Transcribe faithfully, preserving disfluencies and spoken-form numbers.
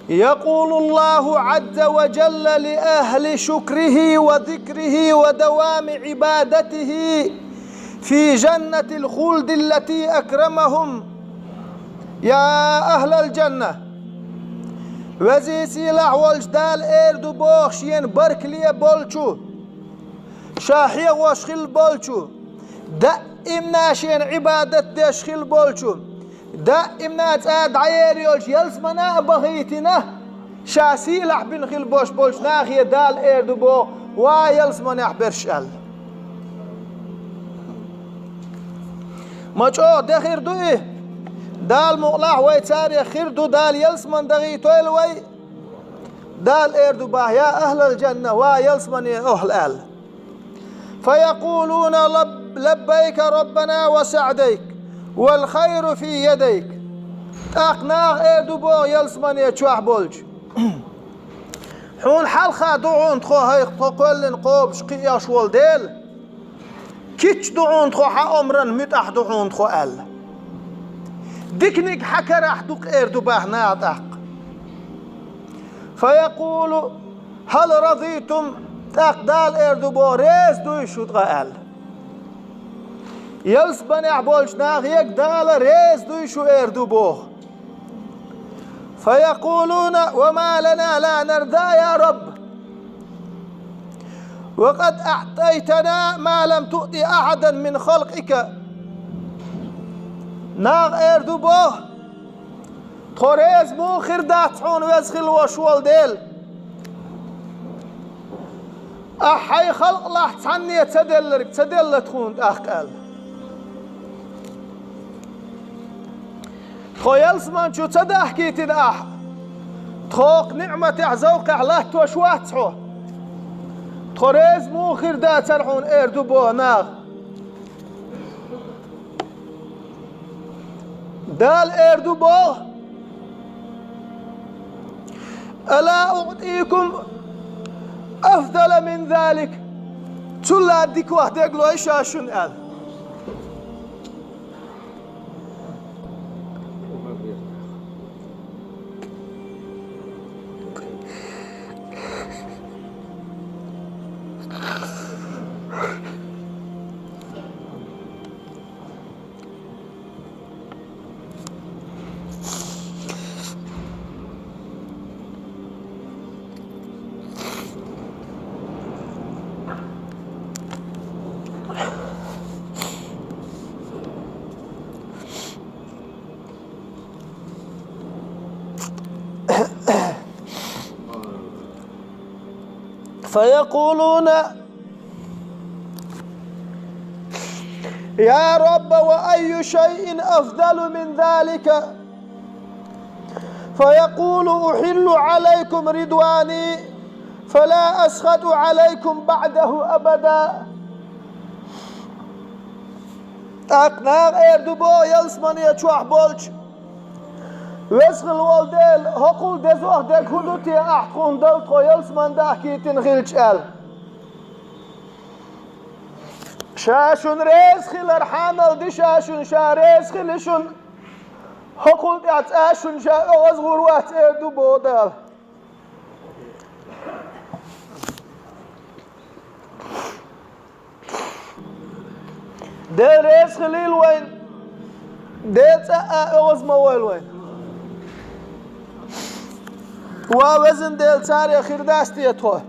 يقول الله عز وجل لأهل شكره وذكره ودوام عبادته في جنة الخلد التي أكرمهم: يا أهل الجنة. Веза-Сийлахь волчу Дала эр ду боху шена баркалле болчу, ша хьехош хилла болчу, даимна шена Ӏибадат деш хилла болчу, даимна цӀа дӀаер йолчу ялсамане а бахийтина, ша сийлахь бина хилла бош болчу нахе Дала эр ду боху: «Ва ялсаманехь берш», – аьлла. Ма чӀогӀа де хир ду и? Дала мукъалахь вай царех хир ду, Дала ялсамане дахийтойла вай. Дала эр ду боху: «يا أهل الجنة, ва ялсаманин охӀла», – аьлла. فيقولون: لب-، لبيك ربنا وسعديك، والخير في يديك. ТӀаккха наха эр ду боху ялсамане чохь болчу: «Хьуна хьалха ду хьуна тхо, хӀай тхо кхоьллина кхобуш кхиош волу Дела. Кийча ду хьуна тхо, хьан омрана муьтӀахь ду хьуна тхо», – аьлла. Диканиг хьан карахь ду-кх, эр ду боху наха тӀаккха. فيقول: هل رضيتم؟ ТӀаккха Дала эр ду боху: «Реза дуй шу ткъа?» – аьлла. Ялсаманехь болчу нахе Дала: «Реза дуй шу?» – эр ду боху. فيقولون: وما لنا لا نرضى يا رب، وقد أعطيتنا ما لم تعط أحدا من خلقك. Наха эр ду боху: «Тхо реза муха хир дац хьуна, веза хилла вош волу Дела? Ахь хьайн халкъалахь цхьанне ца делларг ца делла тхуна тӀаккха», – аьлла. «Тхо ялсамани чу ца дахкийтина ахь? Тхо хӀокху ниӀматехь, зовкхехь латтош вац хьо. Тхо реза муха хир дацара хьуна?» – эр ду боху наха. Дала эр ду боху: ألا أعطيكم أفضل من ذلك؟ Цул а дика ваха дерг лой ша шуна, аьлла. فيقولون: يا رب، وأي شيء أفضل من ذلك؟ فيقول: أحل عليكم رضواني فلا أسخط عليكم بعده أبدا. ТӀаккха наха эр ду боху ялсамане чохь болчу: «Веза хилла волу Дела, хӀокхул дезох дерг хӀун ду те ахь тхуна дала, тхо ялсамани дахкийтина хилча?» – аьлла. Ша шуна реза хилар хьанал ди ша шуна, ша реза хили шуна, хӀокхул тӀаьхьа цкъа шуна ша оьгӀаз гӀур вац, эр ду боху Дала. Дела реза хилийла вайна, Дела цкъа а оьгӀаз ма войла вайна. Ва везан Дела, царех хир дац те тхо?